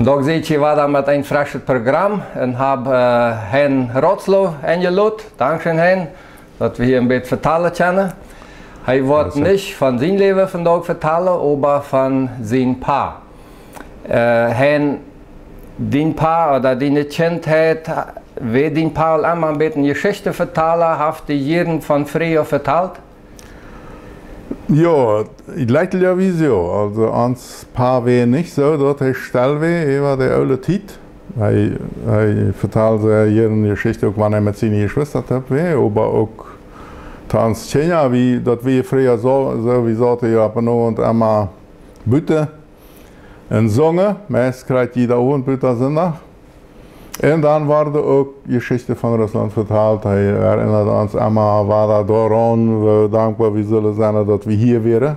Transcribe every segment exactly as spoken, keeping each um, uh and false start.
Doa sent wie wada met een freschet Program un hab, äh, Hein Rotzlow enjelot. Dankscheen, Hein, daut wie hia een bät vetalen kjennen. Hee woat nich von sien Läwen vondoag vetalen, oba von sien Pa. Äh, Hein, dien Pa ooda diene Kjintheit, wia dien Pa aul emma een bät een Jeschichtenvetala, haft dee jieren von frie vetalt? Jo, jlikjt jo, woo soo. Aulsoo, ons Pa wia nich soo, daut hee stell wia äwa de oole Tiet. Hee, hee vetald sea jieren Jeschichten, uk wan hee met siene Jeschwista toop wia, oba uk to ons Kjinja, wie, daut wia frie soo, soo, wie sauten jo opp een Owent emma buten un sungen, meist kjrieech jieda Owent buten Sindach. Un dan worden uk Jeschichten von Russlaunt vetalt. Hee erinnad ons emma wada doaraun, woo dankboa wie sullen sennen, daut wie hia wieren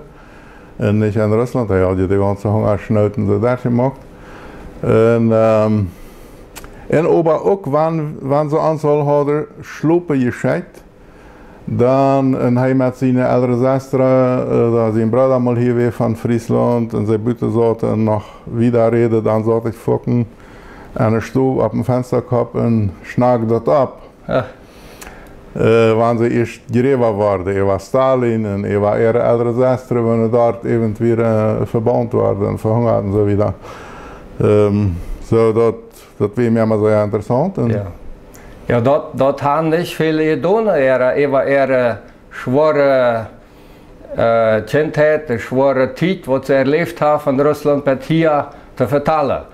un nich en Russlaunt. Hee haud jo de gaunze Hungaschnoot soo derchjemoakt. Un, ähm, un oba uk, wan, wan see ons aul hauden schlopen jeschekjt, dan, un hee met siene elre Sesta, äh, daut sien Brooda mol hia wia von Frieslaunt un see buten sauten un noch wieda räden, dan saut ekj foaken aun de Stow opp dän Fenstakopp un schnackad daut opp. Jo. Äh, wan see ieescht jriewa worden, äwa Stalin un äwa äare elre Sesta, wan doa irjentwäa, äh, vebaunt worden un vehungad un soo wieda. Ähm, soo daut, daut wia mie emma sea interessaunt. Un jo. Jo, daut, daut han nich väle jedonen, äare, äwa äare schwoare, äh, Kjintheit, de schwoare Tiet, waut see erläft haben, von Russlaunt bat hia to vetalen.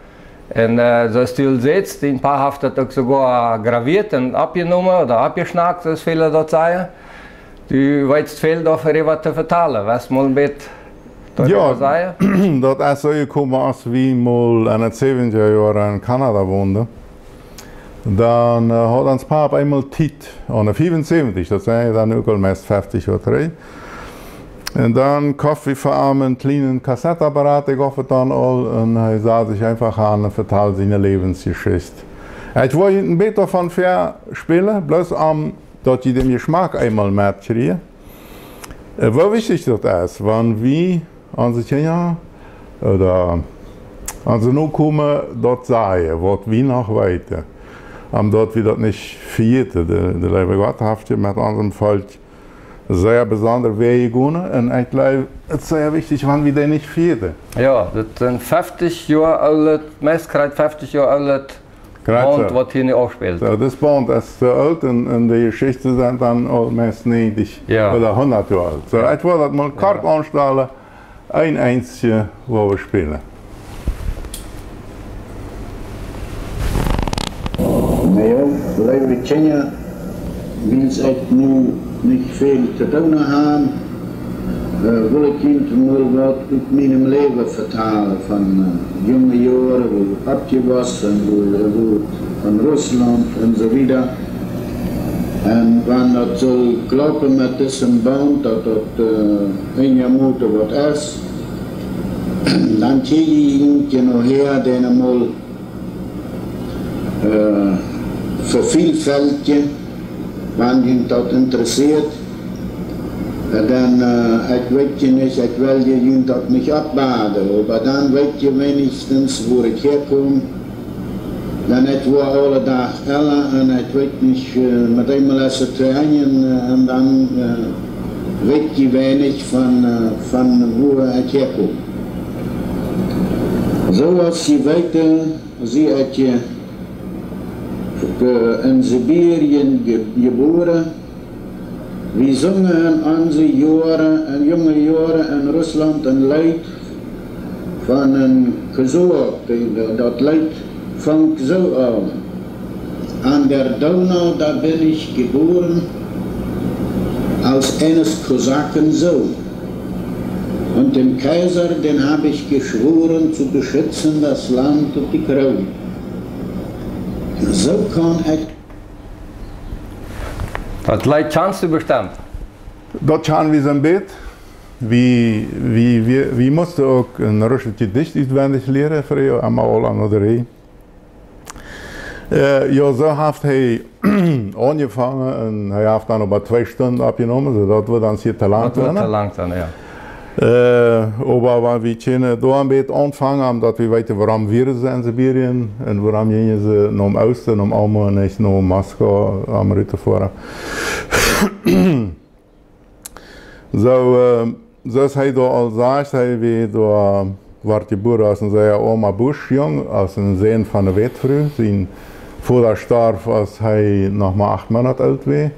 Un, äh, soo aus du sätst, dien Pa haft daut uk soogoa gravieet un oppjenomen ooda oppjeschnackt, soo aus väle daut sajen. Du weetst väl doaräwa to vetalen. West mol een bät Jo, daut es soo jekomen, aus wie mol en de säwentja Joaren en Kanada wonden. Dan, äh, haud ons Pa opp eemol Tiet, aune fiefunsäwentich, daut sent dan uk aul meist feftich Joa trigj. Un dan koft wie fa am een kjlienen Kassettenapparat, dee jeef et dan aul, un hee sad sikj eefach aun un vetald siene Läwensjeschicht. Ekj wull een bät doavon väaspälen, bloos om daut jie dän Jeschmack eemol metkjrieen. Äh, woo wichtich daut es, wan wie onse Kjinja ooda onse Nokomen daut sajen, waut wie noch weeten. Om daut wie daut nich vejäten. De, de leewe Gott haft je met onsem Volkj sea besonda Wäaj jegonen. Un ekj jleew, et es sea wichtich, wan wie dee nich vejäten. Jo, daut es een feftich Joa oolet, meist krakjt feftich Joa oolet Baunt, waut hia nu aufspält. Soo, dit Baunt es soo oolt un, un de Jeschichten sent dan aul meist näajentich ooda hundat Joa oolt. Soo, ekj wull daut mol kort aunstalen, een Eindje, waut wie spälen. Na jo, leewe Kjinja, wiels ekj nu nich väl to doonen hab, äh, wull ekj junt mol waut ut mienem Läwen vetalen, von, äh, junge Joaren, woo ekj oppjewossen, woo, woo von Russlaunt un soo wieda. Un wan daut sull kloppen met disen Baunt, daut daut, äh, eenjamoten waut es, dan kjrie jie junt je nohäa dän mol äh, vevielfältjen, wan junt daut interesseet. Äh, dan, äh, ekj weet je nich, ekj well je junt daut nich oppbaden, oba dan weet je weenichstens, wua ekj häakom. Dan ekj woa aule Dach ella un ekj weet nich, äh, met eemol es et to Enj, äh, un dan, äh, weet je weinich von, äh, von wua ekj häakom. Soo aus jie weeten, sie ekj, äh, en Sibirien je-, jebuaren. Wie sungen en onse Joaren, en junge Joaren en Russlaunt een Leet von een Kosaak, dee, daut Leet funk soo aun. An der Donau, da bin ich geboren, als eines Kosaken Sohn. Und dem Kaiser, den hab ich geschworen, zu beschützen das Land und die Krone. Soo kaun ekj. Daut Leet kjanst du bestemmt. Daut kjanen wie soon bät. Wie, wie, wie, wie musten uk een russet Jedicht utwendich lieren, frieha, emma aul aun de Rieej. Äh, jo, soo haft hee aunjefongen un hee haft dan oba twee Stunden oppjenomen, soo daut woat dan hia to lang sennen. Daut woat to lang sennen, jo. Äh, oba wan wie kjennen doa een bät aunfangen, om daut wie weeten, wuarom wieren see en Sibirien un wuarom jinjen see nom Oosten, nom Amur, nich no Moskau, om rut to foaren. Soo, äh, soo aus hee doa aul sajcht, hee wia doa, wort jebuaren aus een sea oama Busch Jung, aus een Sän von ne Wätfru. Sien Voda storf, aus hee noch mau acht Moonat oolt wia.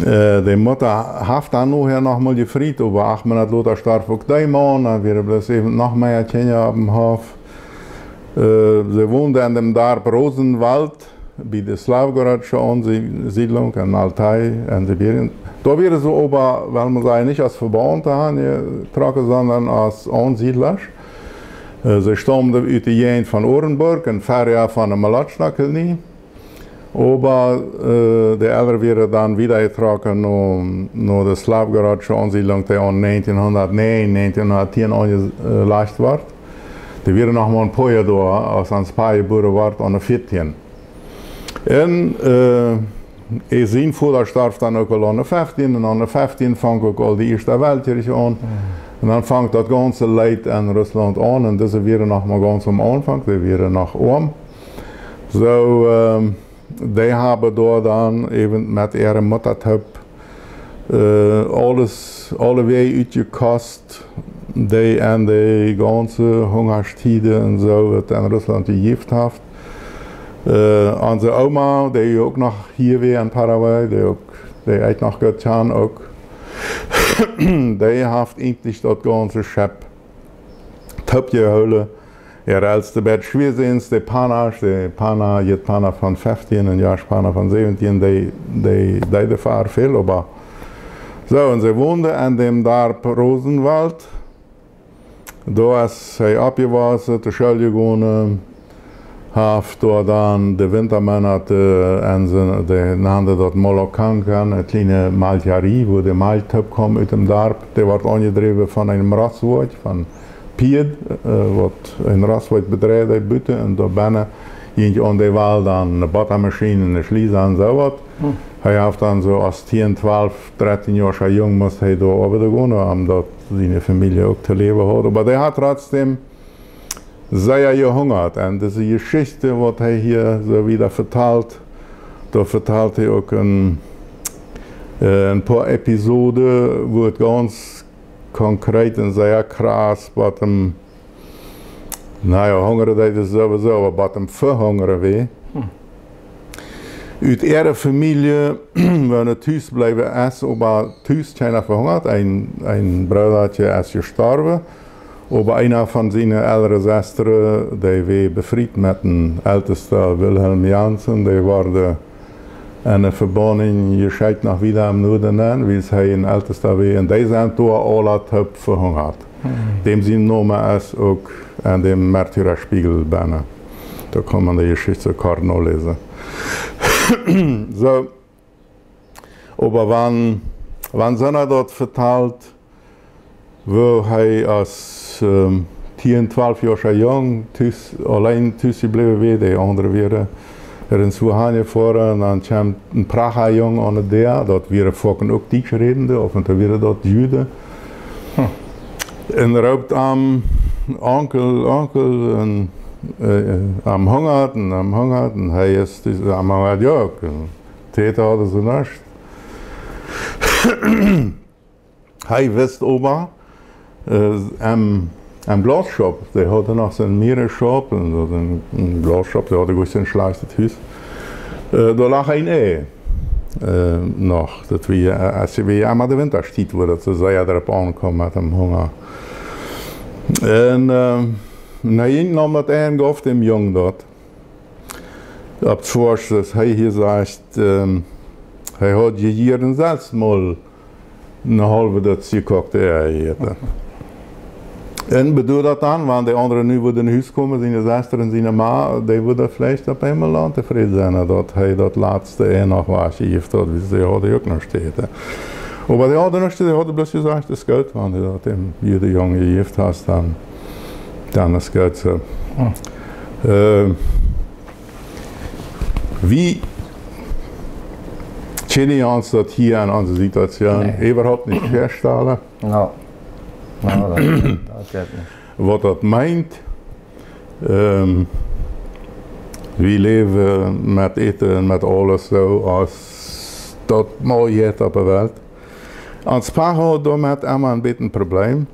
Äh, de Mutta haft dan nohäa noch mol jefriet, oba acht Moonat lota storf uk dee Maun, dan wieren bloos äwent noch mea Kjinja oppem Hoff. Äh, see wonden en däm Darp Rosenwald, bie de Slawgorodsche Aunsiedlunk en Altai en Sibirien. Doa wieren see oba, well mau sajen, nich aus Vebaunte aunjetrocken, sonda aus Aunsiedlasch. Äh, see staumden ut de Jäajent von Orenburg un Farja von de Molotschna Kolonie. Oba, äh, de Elren wieren dan wieda jetrocken no, no de Slawgorodsche Aunsiedlunk, dee aun näajentienhundat näajen, näajentienhundat tieen aunjelajcht wort. Dee wieren noch mau een poa Joa doa, aus ons Pa jebuaren wort, aun de vieetieen. Un, äh, hee, sien Voda storf dan uk aul aun de fieftieen, un aun de fieftieen funk uk aul de Ieeschte Weltkjrich aun. Un dan funk daut gaunze Leet en Russlaunt aun, un dise wieren noch mau gaunz aum Aunfank, dee wieren noch oam. Soo, ähm, dee haben doa dan äwent met äare Mutta toop, äh, aules, aule Wäaj utjekost, dee en de gaunze Hungastieden un soo, waut en Russlaunt jejäft haft. Äh, onse Ooma, dee uk noch hia wia en Paraguay, dee uk, dee ekj noch goot kjan uk, dee haft eejentlich daut gaunze Schepp toopjehoolen. Äare elste beid Schwiasäns, de Pana, de Pana, Jit Pana von fieftieen un Jasch Pana von säwentieen, dee, dee, dee deeden väl, oba soo, un see wonden en däm Darp Rosenwald. Doa es hee oppjewossen, to School jegonen, haft doa dan de Wintamoonat, äh, en sien, dee nanden daut Molokanka, eene kjliene Malkjarie, wua de Malkj toop kjeem ut däm Darp. Dee wort aunjedräwen von een Rosswoat, von Pied, äh, waut een Rosswoat bedreid deed buten, un doa bennen jinkj aun de Wal dan eene Bottamaschien, eene Schlies un soo waut. Hm. Hee haft dan soo aus tieen, twalf, drettieen Joa Jung must hee doa oabeiden gonen, om daut siene Famielje uk to läwen haud. Oba dee haud trotzdäm sea jehungat. Un dise Jeschicht, waut hee hia soo wieda vetalt, doa vetalt hee uk een, äh, een poa Episoden, wua et gaunz konkret un sea krass, waut am, na jo, hungren deed et sowieso, oba waut am vehungren wia. Hm. Ut äare Famielje, waut tus bliewen es, oba tus kjeena vehungat. Een, een Brooda es jestorwen, oba eena von siene elre Sestren, dee wia befriet met een Eltesta Wilhelm Jansen, dee worden en eene Vebannunk jeschekjt no wieda em Nuaden, wiels hee een Eltesta wia. Un dee sent doa aula toop vehungat. Hm. Däm sien Nomen es uk en däm Märtyrerspiegel bennen. Doa kaun maun de Jeschicht soo kort noläsen. Soo, oba wan, wan soona daut vetalt, woo hee aus, ähm, tieen, twalf Joa Jung tus, auleen tus jebläwen wia, de aundre wieren, äh, en Suhanje foaren, un dan kjemt een Pracha Jung aun de Däa, daut wieren foaken uk Dietsch rädende, auf un too wieren daut Juden. Hm. Un roopt am: „Onkel, Onkel“, un, äh, am hungat, un am hungat, un hee es, dee, am hungat, jo, Täten hauden see nuscht. Hee wist oba, äh, em, em Glausschaup, dee hauden noch soo'n Miereschaup un soo een, een Glausschaup, dee hauden goot soo'n schlajchtet Hus. Äh, doa lach een Ei, äh, noch. Daut wia, äh, aus wia emma de Wintastiet, wua daut soo sea doaropp aunkjeem met däm Hunga. Un, äh, un hee jinkj, neem daut Ei un jeef däm Jung daut. Opp Schwoasch, daut hee hia sajcht, ähm, hee haud je jieren selfst mol eene haulwe Dutz jekoakte Eia jejäten. Un bedoeld daut dan, wan de aundre nu wudden no Hus komen, siene Sestren un siene Ma, dee wudden veleicht opp eemol dan tofräd sennen, daut hee daut latste Ei noch wajchjejäft haud, wiels see hauden uk nuscht to äten. Oba dee hauden nuscht, dee hauden bloos jesajcht: „Es goot, wan du daut däm Jung jejäft hast, dan, dan es goot soo.“ Hm. Äh, Wie kjennen ons daut hia en onse Situation äwahaupt nich väastalen? No. Waut daut meent, ähm, wie läwen met Äten un met aules soo, aus daut mau jeit opp de Welt. Ons Pa haud doamet emma een bät een Problem.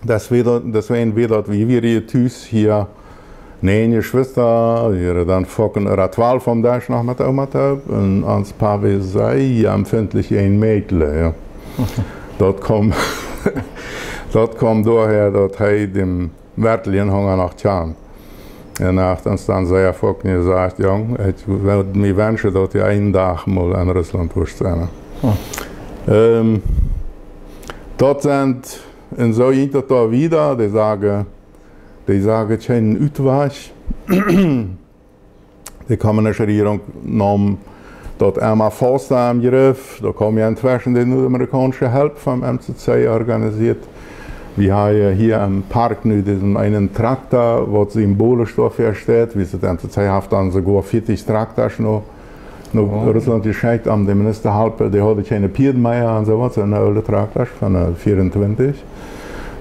Deswäajen, deswäajen wia daut, wie wieren hia tus hia näajen Jeschwista, wie wieren dan foaken, ea twalf aum Desch noch met Oma toop. Un ons Pa wia sea empfintlich jäajen Mäakjle, jo. Daut kjeem, daut kjeem doahäa, daut hee dän werkjlichen Hunga noch kjand. Un hee haft ons dan sea foaken jesajcht: "Jung, ekj wudd mie wenschen, daut du eenen Dach mol en Russlaunt wurscht sennen." Ähm, daut sent, un soo jinkj daut doa wieda, dee sagen, dee sagen kjeenen Utwajch. De kommunistische Rejierunk neem daut emma fausta aum Jriff. Doa kjeem jo entweschen de nuadamerikaunsche Help vom M C C organisieet. Wie haben hia em Park nu disen eenen Trakta, waut symbolisch doafäa steit. Wie daut M C C haft dan soogoa vieetich Traktasch no, no Russlaunt jeschekjt, om de Minister halpen. Dee hauden kjeene Pieed mea un soo waut, soone oole Traktasch von, äh, vieeuntwintich.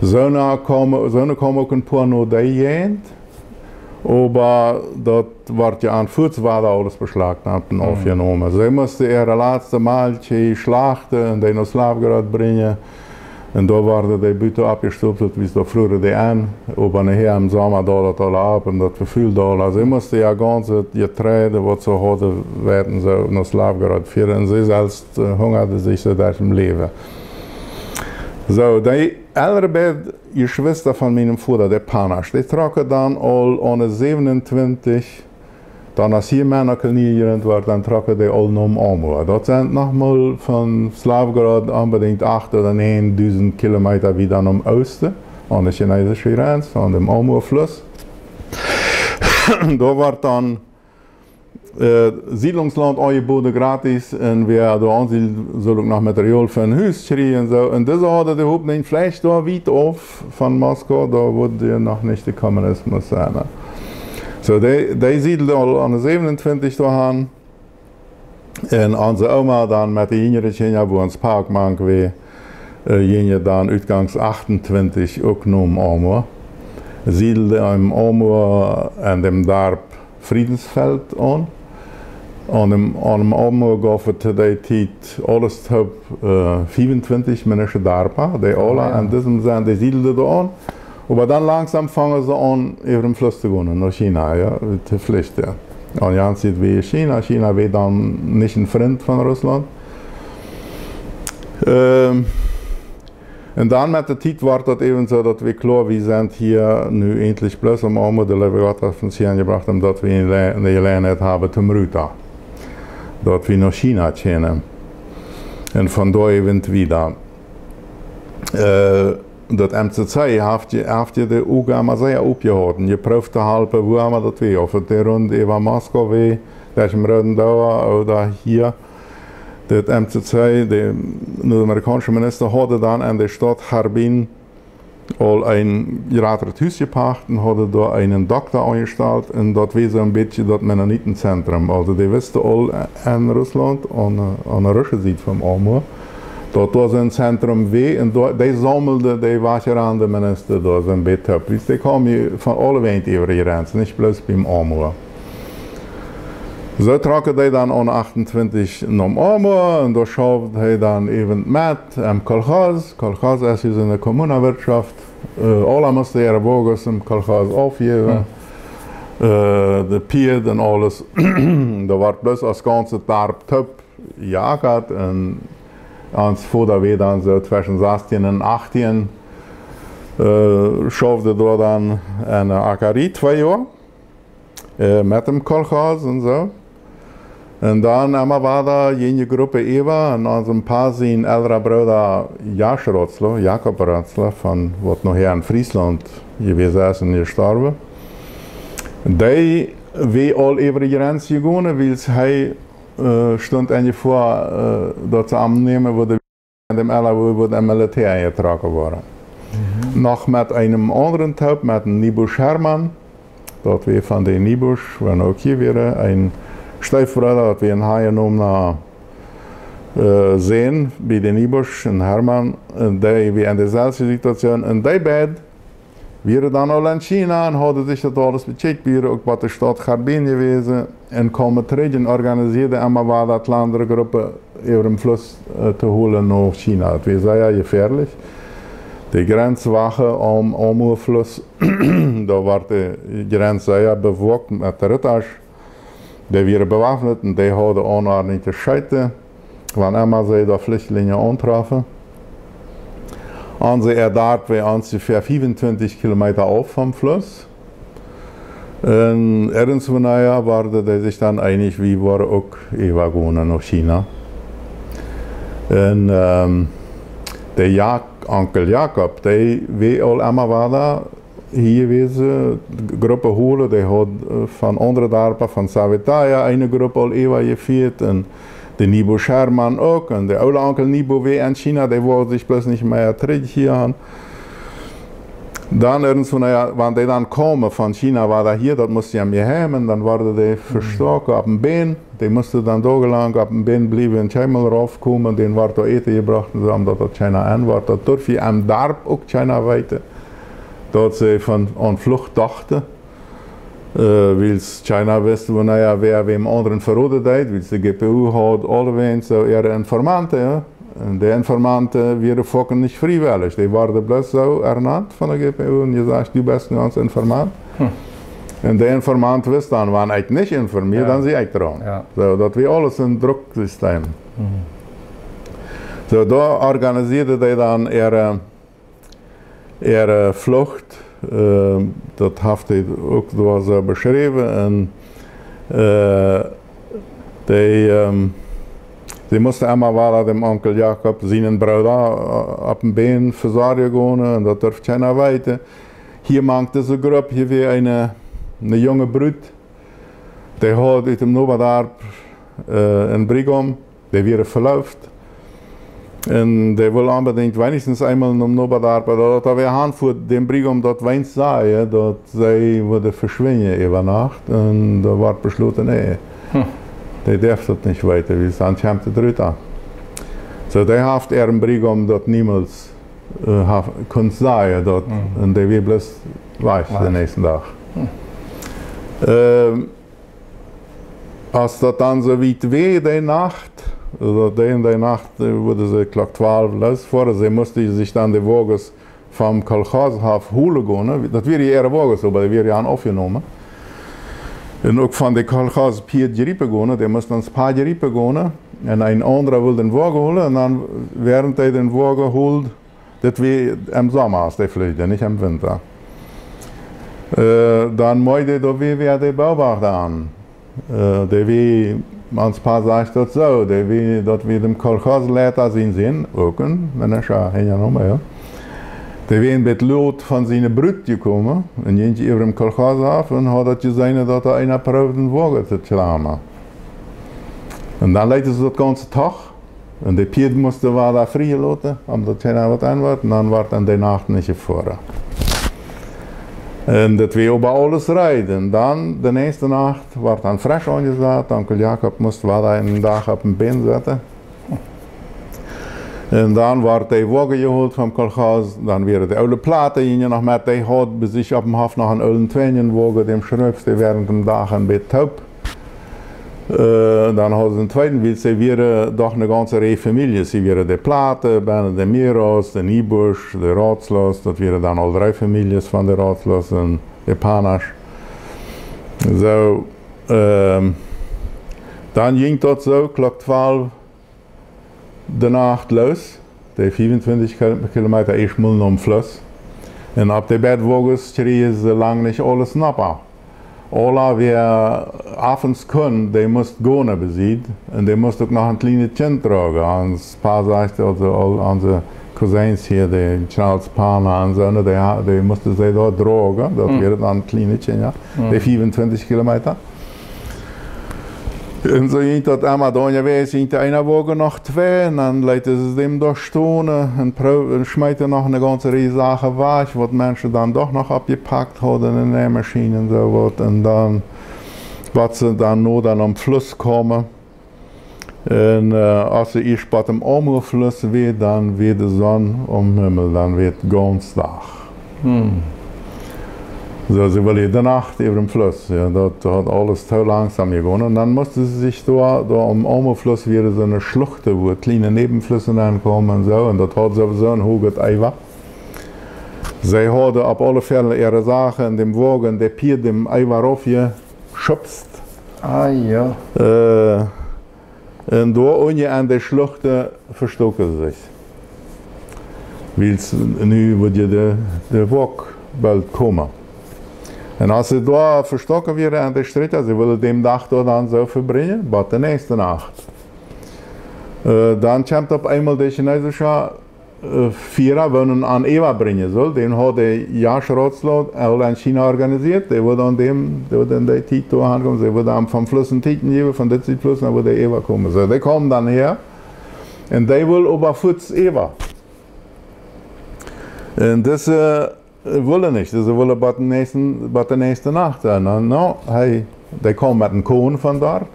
Soone kjeemen, soone kjeemen uk een poa no dee Jäajent. Oba daut wort jo aun fuats wada aules beschlagnahmt un aufjenomen. See musten äare latste Malkj schlachten un dee no Slavgorod brinjen. Un doa worden dee buten aufjestopelt, wiels doa fruaren dee aun. Oba nohäa em Somma daulden dee aul auf un daut vefulden dee aul. See musten jo gaunz daut Jetreide, waut see hauden, wieren soo no Slavgorod fieren. Un see selfst, äh, hungaden sikj soo derch daut Läwen. Soo, dee elre beid Jeschwista von mienen Voda, de Panasch, dee trocken dan aul aune säwenuntwintich, dan aus hia Männakel niejejrint wort, dan trocken dee aul nom Amur. Daut sent noch mol von Slavgorod onbedinjt acht ooda näajendusent Kilometa wieda no Oosten, aun de chinesische Jrenz, aun dän Amur-Fluss. Doa wort dan äh, Siedlungslaunt aunjeboden gratis, un wäa doa aunsiedelt, sull uk noch Material fa een Hus kjrieen un soo. Un dise hauden de Hopninj, veleicht doa wiet auf von Moskau, doa wudd noch nich de Kommunismus sennen. Soo, dee, dee siedelden aul aune säwenuntwintich doa aun. Un onse Oma dan met de jinjre Kjinja, wua ons Pa uk mank wia, äh, jinjen dan utgangs achtuntwintich uk nom Amur. Siedelden em Amur en däm Darp Friedensfeld aun. Aun däm, aun däm Amur gauf et to dee Tiet aules toop, äh, fiefuntwintich Menschen Darpa, dee aula en disem Senn, dee siedelden doa aun. Oba dan langsom fungen see aun, äwa dän Fluss to gonen, no China, jo, to flüchten. Aun de aundre Sied wia China, China wia dan nich een Frint von Russlaunt. Ähm, Un dan met de Tiet wort daut äwent soo, daut wie kloa, wie sent hia nu eejentlich bloos om Amur, de leewe Gott haft ons hia aunjebrocht, om daut wie eene Jeläajenheit haben toom rut, daut wie no China kjennen. Un von doa äwent wieda. Äh, daut M C C haft je, haft je de Uagen emma sea opjehalpen, jeprooft to halpen, wua emma daut wia, auf et de Runt äwa Moskau wia, derch dän Rooden Däa, ooda hia. Daut M C C, de nuadamerikaunsche Minister, hauden dan en de Staut Harbin aul een jratret Hus jepacht un hauden doa eenen Dokta aunjestalt, un daut wia soo een bät daut Mennonitenzentrum. Aulsoo, dee wisten aul en Russlaunt, aun, aun de rusche Sied vom Amur, daut doa soo een Zentrum wia, un doa, dee saumelden dee wajchjerande Minister doa soo een bät opp. Wiels dee kjeemen von aule Wäaj äwa de Jrenz, nich bloos biem Amur. Soo trocken dee dan aune achtuntwintich nom Amur un doa schauft hee dan äwent met em Kolchos. Kolchos es hia soone Kommunawirtschaft. Äh, aula musten äare Woages em Kolchos aufjäwen. Äh, de Pieed un aules. Doa wort bloos aus gaunzet Darp toop jeackat un ons Voda wia dan soo tweschen sastieen un achttieen, äh, schauft doa dan en de Ackerie twee Joa. Äh, met däm Kolchos un soo. Un dan emma wada jene Grupp äwa, un onsem Pa sien elra Brooda Jasch Rotzler, Jakob Rotzler, von waut nohäa en Frieslaunt jewast es un jestorwen. Dee wia aul äwa de Jrenz jegonen, wiels hee, äh, stunt en Jefoa, äh, daut see am nämen wudden, en däm Ella, wua hee wudd em Militäa enjetrocken woaren. Noch met eenem aundren toop, met däm Niebusch Hermann. Daut wia von de Niebusch, waut uk hia wieren, een Steefbrooda, daut wia een Haie nom na, äh, Sän bie de Niebusch un Hermann, un dee wia en deeselwje Situation. Un dee beid wieren dan aul en China un hauden sikj daut aules bekjikjt, wieren uk bie de Staut Harbin jewast un kaumen trigj un organisieeden emma wada kjlandre Gruppen äwa dän Fluss, äh, to holen no China. Daut wia sea jefäadlich. De Grenzwacht aum Amur-Fluss, doa wort de Grenz sea bewakt met Rittasch. Dee wieren bewafnet un dee hauden Aunordnung to scheeten, wan emma see doa Flichtlinje auntroffen. Onse Erdart wia onjefäa fiefuntwintich Kilometa auf vom Fluss. Un irjentwanea worden dee sikj dan eenich, wie woaren uk äwagonen no China. Un, ähm, de Jak-, Onkel Jakob, dee wia aul emma wada hia jewast, Gruppen holen, dee haud, äh, von aundre Darpa, von Savitaya, eene Grupp aul äwajefieet un de Niebusch Hermann uk un de oole Onkel Niebusch wia en China, dee wull sikj bloos nich mea trigj hia han. Dan irjentwanea, wan dee dan kaumen von China wada hia, daut must je em Jeheimen, dan worden dee vestoaken opp dän Bän. Dee musten dan doagelang opp dän Bän bliewen un kjeenmol raufkomen, dän wort doa Äten jebrocht un soo, om daut daut kjeena en wort. Daut durf je em Darp uk kjeena weeten, daut see von, aun Flucht dochten. Äh, wiels kjeena wist, wanea wäa wäm aundren veroden deed, wiels de G P U haud aulewäajen soo äare Informanten, jo. Un de Informanten wieren foaken nich friewellich. Dee worden bloos soo ernant von de G P U un jesajcht: "Du best nu ons Informant." Hm. Un de Informant wist dan, wan ekj nich informea, jo, dan sie ekj draun. Jo. Soo, daut wia aules een Drucksystem. Mhm. Soo, doa organisieeden dee dan äare, äare Flucht. Äh, daut haft hee uk doa soo beschräwen. Un, äh, dee, ähm, see musten emma wada däm Onkel Jakob sienen Brooda, äh, opp dän Bän vesorjen gonen, un daut durf kjeena weeten. Hia mank dise Grupp, hia wia eene, eene junge Brut, dee haud ut däm Nobadarp, äh, een Briegaum, dee wieren veloowt. Un dee wull onbedinjt weens eemol nom Nobadarp, oba daut wia han fa dän Briegaum daut weens sajen, daut see wudden veschwinjen äwa Nacht. Un doa wort beschloten, nä. Hm. Dee darf daut nich weeten, wiels dan kjemt de Drut aun. Soo, dee haft äaren Briegaum daut niemols, äh, haft, kunt sajen, daut, mhm, un dee wia bloos wajch, wajch, dän näakjsten Dach. Hm. Ähm, Aus daut dan soo wiet wia, dee Nacht, aulsoo dee, dee Nacht, äh, wudden see Klock twalw loosfoaren. See musten sikj dan de Woages vom Kolchoshoff holen gonen. Daut wieren äare Woages, oba dee wieren je aun aufjenomen. Un uk von de Kolchos Pieed jriepen gonen, dee musten ons Pieed jriepen gonen. Un een aundra wull dän Woagen holen, un dan, wäarent hee dän Woagen hold, daut wia em Somma, aus dee fleejen, nich em Winta. Äh, dan mott dee doa wia, wia dee Beobachter aun. Äh, dee wia, ons Pieed sajcht daut soo, dee wia, daut wia däm Kolchosleita sien Sän, uk een Manager, een Nomen, jo. Dee wia een bät lot von siene Brut jekomen, un jinkj äwa däm Kolchoshoff un haud daut jeseenen, daut doa eena proowd dän Woagen to kjlamen. Un dan leeten see daut gaunze Tag. Un de Pieed musten wada frie loten, om daut kjeena waut aunwort. Un dan wort aun dee Nacht nich jefoaren. Un daut wia oba aules reed. Un dan, de näakjste Nacht, wort dan fresch aunjesat. Onkel Jakob must wada eenen Dach opp dän Bän sitten. Un dan wort de Woagen jeholt vom Kolchos. Dan wieren de oole Platen, jinjen noch met, dee haud bie sikj opp däm Hoff noch eenen oolen Tweenjenwoagen, däm schruft dee wäarent däm Dach een bät toop. Äh, dan hauden see eenen tweeden, wiels see wieren doch eene gaunze Rieej Famieljes. See wieren de Platen, bennen de Miros, de Niebusch, de Rautzlos, daut wieren dan aul dree Famieljes von de Rautzlos un de Panasch. Soo, ähm, dan jinkj daut soo, Klock twalw de Nacht loos, dee fiefuntwintich Kil-, Kilometa ieescht mol nom Fluss. Un opp de beid Woages kjrieejen see lang nich aules nopp. Aula, wäa avends kunn, dee must gonen bie sied. Un dee must uk noch een kjlienet Kjint droagen. Ons Pieed sajcht, aulsoo aul onse Cousins hia, de Charles Pana un soo, dee ha-, dee musten see doa droagen. Daut, hm, wieren dan kjliene Kjinja, jo. Hm. Dee fiefuntwintich Kilometa. Un soo jinkj daut emma, dan jewast, jinkj de eene Woagen noch twee, un dan leeten see däm doa stonen un pro-, un schmeeten noch eene gaunze Rieej Sachen wajch, waut Menschen dan doch noch oppjepakt hauden en de Maschien un soo waut. Un dan, waut see dan no dan aum Fluss kjeemen, Un aus see ieescht bott em Amur Fluss wia, dan wia de Sonn aum Himmel, dan wia et gaunz Dach. Soo, see wullen de Nacht äwa däm Fluss, jo, daut haud aules too langsom jegonen. Un dan musten see sikj doa, doa aum Amur Fluss wieren soone Schluchten, wua kjliene Näwenflüsse nenn kaumen un soo. Un daut haud sowieso een hoaget Eewa. See hauden opp aule Fäll äare Sachen en däm Woagen, de Pieed däm Eewa raufjeschupst. Un doa unjen en de Schluchten vestoken see sikj, wiels nu wudd je de, de Woag boolt komen. Un aus see doa vestoken wieren en de Strikja, see wullen däm Dach doa dan soo vebrinjen, bott de näakjste Nacht. Dan kjemt opp eemol de chineesische Fiera, waut an äwa brinjen sull, dän haud de Jasch Rotslot aul en China organisieet. Dee wudd aun däm, dee wudd en de Tiet doa aunkomen, see wudden am vom Fluss een Tieekjen jäwen, von dit Sied Fluss, dan wudd dee äwa komen. Soo, dee kaumen dan häa. Un dee wull oba fuaz äwa. Un dise wullen nich, dise wullen bott de näakjste, bott de näakjste Nacht sennen. No, hee, dee kaumen met een Kohn von doa.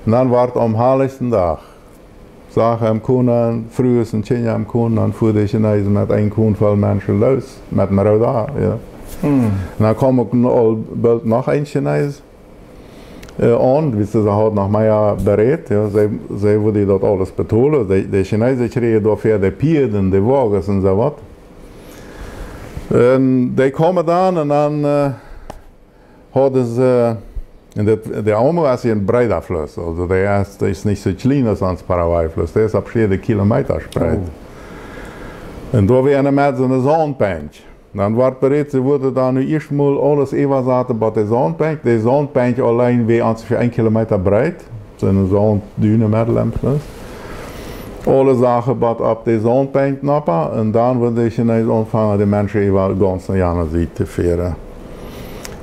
Un dan wort aum heilichsten Dach, sach am Kohn, Frues un Kjinja am Kohn, dan fua de Chinees met een Kohn voll Menschen loos, met een Rooda, jo. Un dan kaum uk aul boolt noch een Chinees aun, wiels see haud noch mea berät, jo. See, see wudden daut aules betolen. De, de Chinees kjrieejen doafäa de Pieed un de Woages un soo waut. Un dee kaumen dan un dan hauden see, un de Amur es een breeda Fluss, aulsoo dee es, dee es nich soo kjlien aus ons Paraguay Fluss, dee es opp veschedene Kilometa breet. Un doa wia en de Med soone Sauntbenkj. Dan wort berät, see wudden dan nu ieescht mol aules äwasaten bott de Sauntbenkj. De Sauntbenkj auleen wia onjefäa een Kilometa breet, soone Sauntdüne medden em Fluss. Aule Sachen bott opp de Sauntbenkj nopp, un dan wudden de Chinees aunfangen, de Menschen äwa gaunz no de aundre Sied to fieren.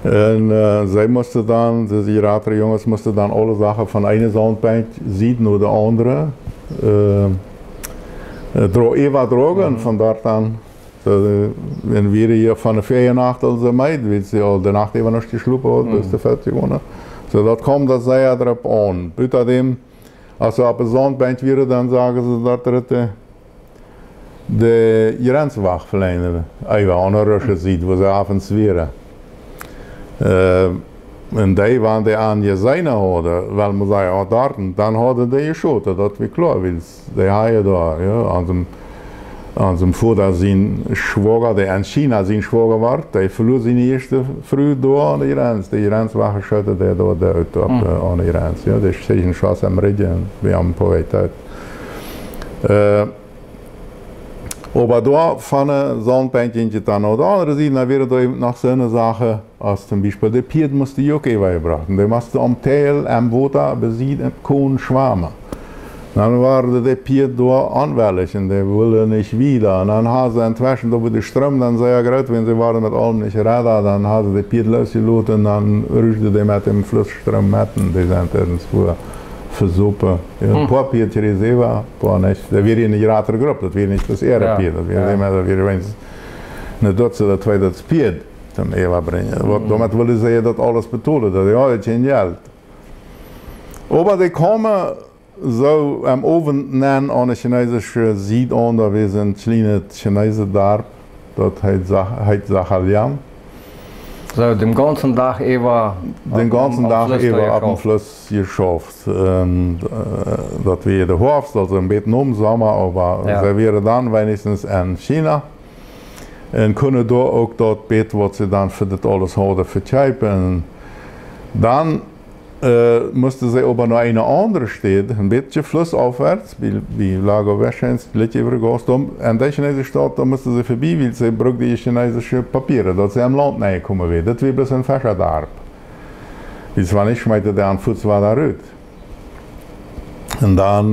Un see musten dan, dise jratre Junges musten dan aule Sachen von eene Sauntbenkj Sied no de aundre droagen, äwadroagen, von doa aun. Soo, un wieren hia von de Feriennacht aul soo meed, wiels see aul de Nacht äwa nich jeschlopen hauden, bat de Feld jegonen. Soo, daut kaum doa sea dropp aun. Butadäm, aus see opp de Sauntbenkj wieren, dan sagen see, daut de, de Jrenzwach veleicht äwa aun de rusche Sied, wua see avends wieren. Un dee, wan dee an jeseenen hauden, well wie sajen, aul doa, dan hauden dee jeschoten, daut wia kloa, wiels dee hauden doa, jo, onsen, onsen Voda sien Schwoaga, dee en China sien Schwoaga wort, dee veluar siene ieeschte Fru doa aun de Jrenz. De Jrenzwachen schoten dee doa doot opp de, aun de Jrenz, jo. Dee kjrieech een Schoss em Rigjen, wia aum Poet doot. Oba doa von de Sauntbenkj jinkj et dan no de aundre Sied, dan wieren doa noch soone Sachen, aus toom Biespel de Pieed musten uk äwajebrocht. Un dee musten aum Teel em Wota besied em Kohn schwamen. Dan worden de Pieed doa onwellich un dee wullen nich wieda. Un dan hauden see entweschen, doa wia de Stroom dan sea groot, wan see wieren met aulem nich rada, dan hauden see de Pieed loosjeloten un dan ruschten dee met däm Flussstroom met un dee sent irjentwua vesopen. Jo, een poa Pieed kjrieejen see äwa, poa nich. Daut wia eene jratre Grupp, daut wia nich bloos äare Pieed, daut wia emma, daut wia weens een Dutz ooda twee Dutz Pieed toom äwabrinjen. Waut, doamet wullen see daut aules betolen, daut, jo, daut es kjeen Jelt. Oba dee kaumen soo aum Owent nenn aun de chineesische Sied aun, doa wia een kjlienet Chineesendarp, daut heet Sa-, heet Sachaliang. Soo, dän gaunzen Dach äwa, dän gaunzen Dach äwa opp däm Fluss jeschauft. Un daut wia de Hoafst, aulsoo een bät nom Somma, oba see wieren dan weinichstens en China. Un kunnen doa uk daut bät, waut see dan fa dit aules hauden, vekjeepen. Un dan musten see oba no eene aundre Städ, een bät flussaufwärts, bie, bie Lago Vechens, jlikj äwa de Gaust, doa, en de chineesische Staut, doa musten see vebie, wiels see bruckten de chineesische Papieren, daut see aum Launt nenn komen wieren. Daut wia bloos een Feschadarp. Wiels wan nich, schmeeten dee an fuaz wada rut. Un dan,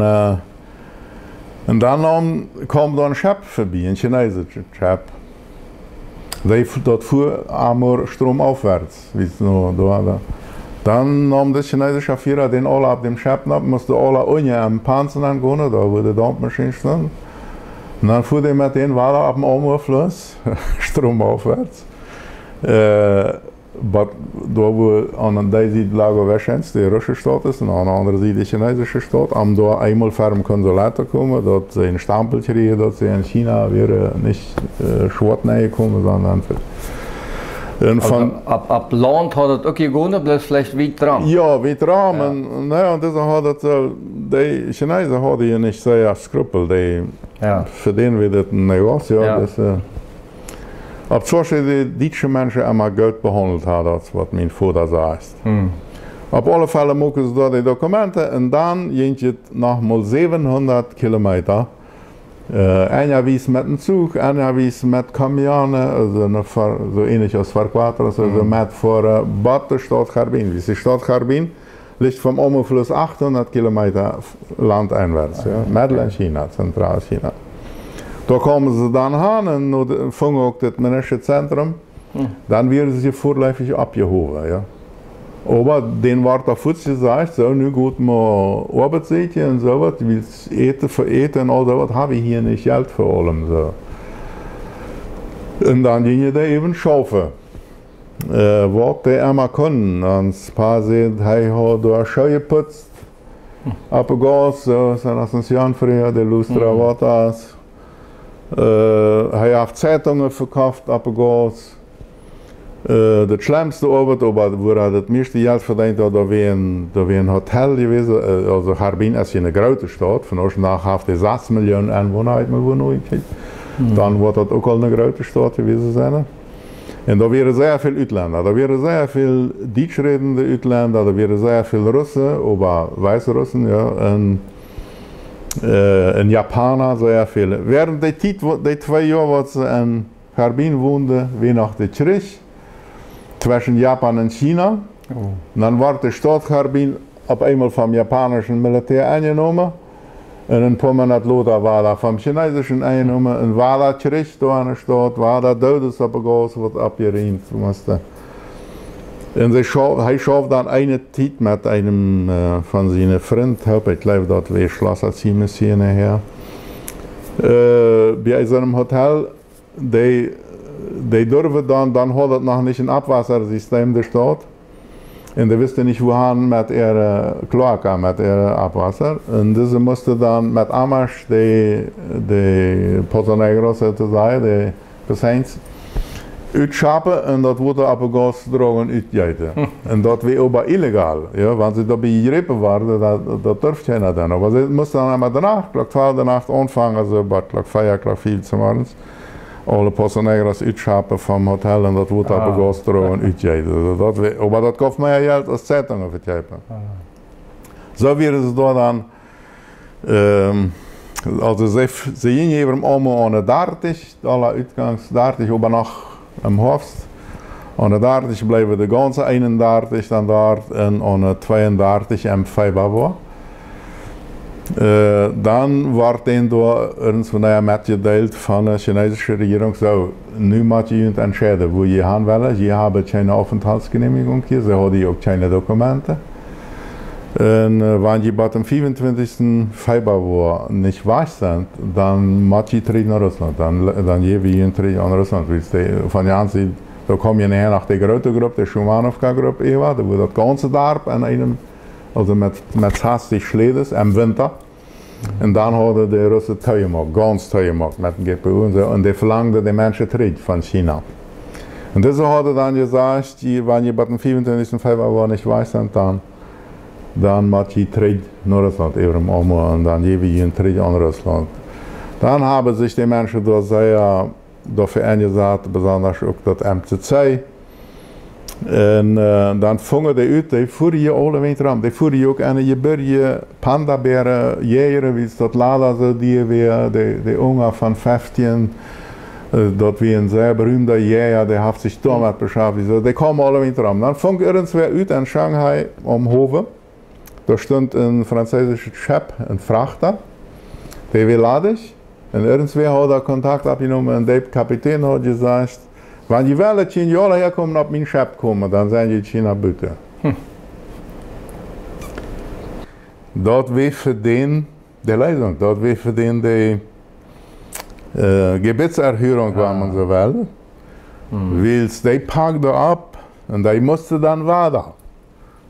un dan kaum doa een Schepp vebie, een chineesischet Schepp. Dee, daut fua Amur stromaufwärts, wiels no doa, doa. Dan neem de chineesische Fiera dän aula opp däm Schepp nopp, musten aula unjen em Pansen aungonen, doa wua de Daumpmaschien stunt. Un dan fua dee met dän wada opp dän Amur Fluss, stromaufwärts. Oba doa wua aun de eene Sied Lago Vechans, de russische Staut es, un aun de aundre Sied de chinesische Staut, om doa eemol ver daut Konsulat to komen, daut see een Stampel kjrieen, daut see en China wieren, äh, nich, äh, schwoat nenjekomen, sonda ver-, un von Opp, opp, opp Launt haud daut uk jegonen, bloos veleicht wiet raun. Jo, wiet raun. Jo. Un, na jo, un dise hauden daut, äh, de Chinesen hauden hia nich sea Skrupel, dee Jo. Fa dän wia daut een Negoz, jo, Jo. Daut, äh, opp soo aus de dietsche Menschen emma goot behaundelt hauden, daut es waut mien Voda sajcht. Hm. Opp aule Fäll muaken see doa de Dokumenten un dan jinkj et noch mol säwenhundat Kilometa, äh, eenjawies met een Zuch, eenjawies met Kamionen, aulsoo een Ver-, soo ähnlich aus Verquatros, aulsoo Hm. met Foaren, bat de Staut Harbin. Wiels de Staut Harbin licht vom Omo-Fluss achthundat Kilometa f-, landeinwärts, jo. Ah, jo. Medel en China, Zentralchina. Doa kjeemen see dan han un nu de, fungen uk daut Ministerium. Hm. Dan wieren see väaleefich oppjehowen, jo. Oba dän wort doa fuaz jesajcht, soo, nu got mau Oabeit sieekjen un soo waut, wiels Äten, fa Äten un aul soo waut hab wie hia nich, Jelt fa aules, soo. Un dan jinjen dee äwen schaufen. Äh, waut dee emma kunnen. Ons Pa säd, hee haud doa Schoo jeputzt. Hm. Opp de Gauss, soo, sent aus een Jan Freer, de Lustra Hm. Watas. Äh, hee haft Zeitungen vekoft opp de Gauss. Äh, daut schlemmste Oabeit, oba wua hee daut mieeschte Jelt vedeent haud, daut wia een, daut wia een Hotel jewast. Äh, aulsoo Harbin es hia eene groote Staut. Vondoag dän Dach haft dee sas Millionen Enwona, haft mau wua nu jekjikjt. Hm. Dan woat daut uk aul eene groote Staut jewast sennen. Un doa wieren sea väl Utlenda. Doa wieren sea väl dietschrädende Utlenda, doa wieren sea väl Russen, oba Weißrussen, jo, un, äh, un Japaner, sea väl. Wäarent dee Tiet, wua-, dee twee Joa, waut see en Harbin wonden, wia noch de Kjrich tweschen Japan un China. Oh. Un dan wort de Staut Harbin opp eemol vom japanischen Militär enjenomen. Un een poa Moonat lota wort dee vom chinesischen enjenomen. Un wia doa Kjrich doa en de Staut, wia doa Doodes opp de Gauss, waut oppjeriemt must. Un see schau-, hee schauft dan eene Tiet met eenem, äh, von siene Frind, ekj jleew, daut wia Schlosser Ziemens hia nohäa. Äh, bie soonem Hotel, dee, dee durwen dan, dan haud et noch nich een Abwassersystem, de Staut. Un dee wisten nich, wua han met äare Kloaka, met äare Abwasser. Un dise musten dan met Ammasch de, de Pozos Negros, soo to sajen, de Piscines, utschappen un daut Wota opp de Gauss droagen utjeeten. Hm. Un daut wia oba illegal, jo, wan see doabie jejräpen worden, daut, daut durf kjeena dan. Oba see musten dan emma de Nacht, Klock twalf de Nacht aunfangen, soo bie Klock vea, Klock fief zemorjes. Aule Pozos Negros utschappen vom Hotel un daut Wota opp de Ah. Gauss droagen utjeeten. Daut wia, oba daut gauf mea Jelt aus Zeitungen vekjeepen. Ah. Soo wieren see doa dan, ähm, aulsoo see, see jinjen äwent aulmol aun de dartich, aule Utgangs dartich, oba noch em Hoafst. Aun de dartich bleewen de gaunze eenundartich dan doa un aun de tweeundartich em Februar. Äh, dan wort an doa irjentwanea metjedeelt von de chinesische Rejierunk, soo, nu mott jie junt entscheiden, wua jie han wellen. Jie haben kjeene Aufenthaltsgenehmigung hia, see hauden uk kjeene Dokumenten. Un, äh, wan jie bat dän fiefuntwintichsten Februar nich wajch sent, dan mott jie trigj no Russlaunt. Dan, dan jäw wie junt trigj aun Russlaunt. Wiels dee, von Jan säd, doa kjeem je nohäa noch de groote Grupp, de Schumanowka Grupp, äwa, doa wia daut gaunze Darp aun eenem, aulsoo met, met sastich Schläden em Winta. Un dan hauden de Russen toojemoakt, gaunz toojemoakt met de G P U un soo. Un dee velangden de Menschen trigj von China. Un dise hauden dan jesajcht, jie, wan jie bat dän fiefuntwintichsten Februar nich wajch sent, dan, dan mott jie trigj no Russlaunt, äwent aulmol, un dan jäw wie junt trigj aun Russlaunt. Dan haben sikj de Menschen doa sea doafäa enjesat, besonda uk daut M C C. Un, äh, dan fungen dee ut, dee fuaren hia aule Winter rom. Dee fuaren hia uk aun de Jebirge, Panda-Bäaren jäajen, wiels daut Lada soo dia wia, de, de Unja von Feftieen, äh, daut wia een sea berühmta Jäaja, dee haft sikj doamet beschaftijt. Soo, dee kjeemen aule Winter rom. Dan funk irjentwäa ut en Shanghai aum Howe. Doa stunt een franzeesischet Schepp, een Frachta, dee wia ladich. Un irjentwäa haud doa Kontakt oppjenomen un de Kapitän haud jesajcht: "Wan jie wellen, kjenn jie aula häakomen, opp mien Schepp komen, dan sent jie China buten." Hm. Daut wia fa dän de Leesunk, daut wia fa dän de, äh, Gebetserhörung, wan maun soo well. Hm. Wiels dee pakjten opp, Un dee musten dan wada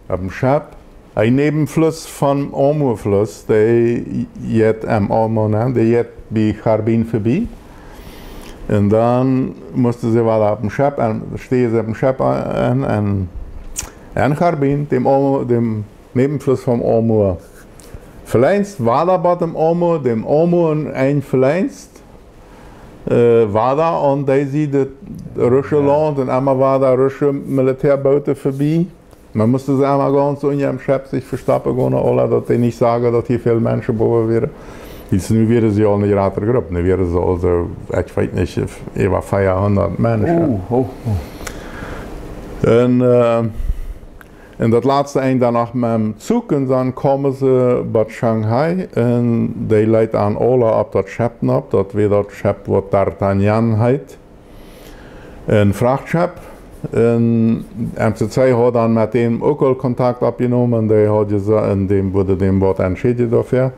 opp een Schepp, een Näwenfluss vom Amur-Fluss, dee jeit em Amur nenn, dee jeit bie Harbin verbie. Un dan musten see wada opp een Schepp, un stieejen see opp een Schepp aun, un, un Harbin, däm Amur, däm Näwenfluss vom Amur. Velenst, wada bat däm Amur, däm Amur un een velenst, äh, wada aun dee Sied daut russische Launt un emma wada russische Militäabooten verbie. Maun must see emma gaunz unja em Schepp sikj vestoppen gonen, aula daut dee nich sagen, daut hia väl Menschen bowen wieren. Wiels nu wieren see aul ne jratre Grupp, nu wieren see aul soo, ekj weet nich, äwa veahundat Menschen. Oh, oh, oh. Un, äh, un daut latste Enj dan noch met däm Zuch, un dan kjeemen see bat Shanghai, un dee leet an aula opp daut Schepp nopp, daut wia daut Schepp, waut D'Artagnan heet. Een Frachtschepp. Un M C C haud dan met däm uk aul Kontakt oppjenomen, un dee haud jesa-, un däm wort, däm wort entschädicht doafäa.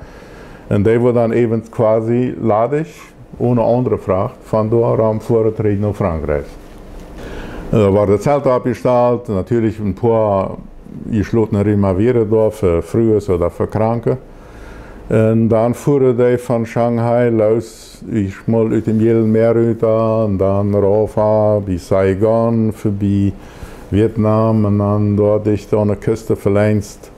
Un dee wort dan äwent quasi ladich, one aundre Fracht, von doa rom fuaren trigj no Frankjrikj. Äh, worden Zelte oppjestalt, natieelich een poa jeschlotne Räm wieren doa fa Frues ooda fa Kranke. Un dan fuaren dee von Shanghai loos, ekj mol ut däm Jälen Mäa rut, un dan rauf bie Saigon, verbie Vietnam, un dan doa dicht aun de Kust velenst,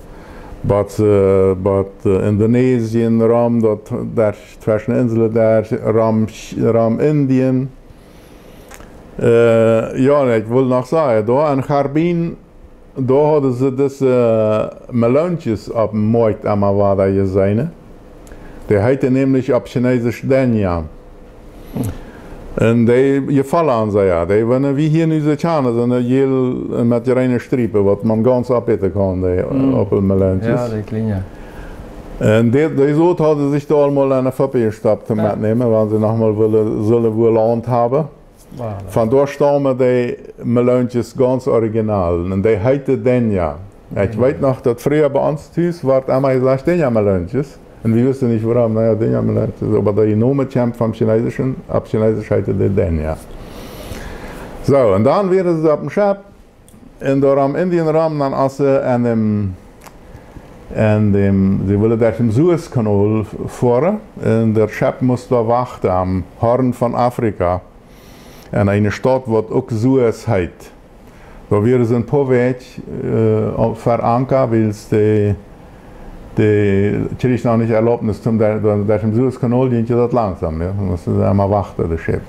bat, äh, bat, äh, Indonesien, rom, daut, doa tweschen Inseln, doa, rom, rom Indien. Äh, jo, un ekj well noch sajen, doa en Harbin, doa hauden see dise, äh, Meloontjes oppem Moakjt emma wada jeseenen. Dee heeten nämlich opp Chinesisch Denia. Un dee jefollen an sea, jo. Dee, wan wie hia nu soo kjanen, sent jäl met jreene Striepen, waut maun gaunz oppeten kaun, dee, äh, Aupelmeloontjes. Jo, dee kjliene. Un dee, dee Sot hauden see sikj doa aul mol enne Fupp jestoppt to metnämen, wan see noch mol wullen, sullen wullen Launt haben. Voilà. Von doa staumen dee Meloontjes gaunz original. Un dee heeten Denia. Ekj weet noch, daut freeha bie ons tus wort emma jesajcht Denia-Meloontjes. Un wie wisten nich wuarom, na jo, Denia-Meloontjes. Oba dee Nomen kjemt vom Chinesischen, opp Chinesisch heeten dee Denia. Soo, un dan wieren see opp een Schepp. Un doa rom Indien rom, dan aus see aun däm, aun däm, see wullen derch dän Suezkanol foaren. Un daut Schepp must doa wachten aum Horn von Afrika, en eene Staut, waut uk Suez heet. Doa wieren see een poa Wäakj, äh, opp, ver Anka, wiels dee, dee kjrieech noch nich Erlaubnis, toom doa, doa, doa em Suezkanol jinkj daut langsom, jo. Must see emma wachten, daut Schepp.